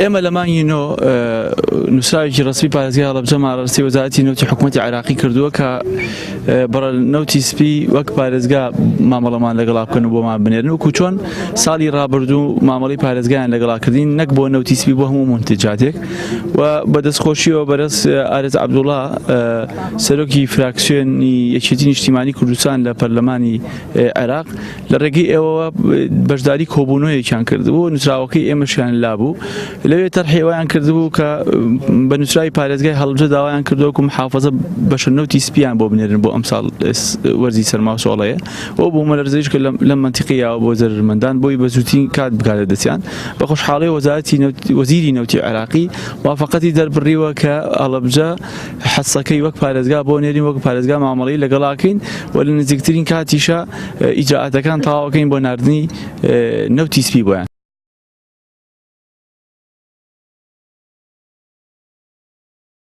ئێمە لە مانگی نۆ نووسراوێکی ڕەسمی پارێزگای هەڵەبجەمان ڕەسی وەزارەتی نەوتی حکوومەتی عێراقی کردووە کە بڕە نەوتی سپی وەک پارێزگا مامەڵەمان لەگەڵا بکەن و بۆمان بنێرن وەکو چۆن ساڵی ڕابردوو مامەڵی پارێزگایان لەگەڵا کردین نەک بۆ نەوتی سپی بۆ هەموو مونتجاتێک و بە دەستخۆشیەوە بەرەس ئارێز عەبدوڵا سەرۆکی فراکسیۆنی یەکێتی نیشتیمانی کوردستان لە پەرلەمانی عێراق لە ڕێگەی ئێوەوە بەشداری کۆبوونەوەیەکیان کردبوو، نووسراوەکەی ئێمەشیان لابوو. لەوێ تەرحی ئەوەیان کردبوو کە بە نووسراوی پارێزگای هەڵەبجە داوایان کردووە وەکو محافەزە بەشە نەوتی سپیان بۆ بنێرن بۆ ئەمساڵ وەرزی سەرما و سۆڵەیە و بوومەلەرزەیش کە لەم مەنتیقەی یاوە بۆ زەرەرمەندان بۆی بە زووترین کات بگاتە دەستیان. بە خۆشحاڵی وەزارەتی وەزیری نەوتی عێراقی موافەقەتی دەربڕیوە کە هەڵەبجە حەسەکەی وەک پارێزگا بۆ نێرین وەک پارێزگا مامەڵەی لەگەڵاکەین و لە نزیکترین کاتیشا ئیجرائاتەکان تەواوەکەین بۆ ناردنی نەوتی سپی بۆیان.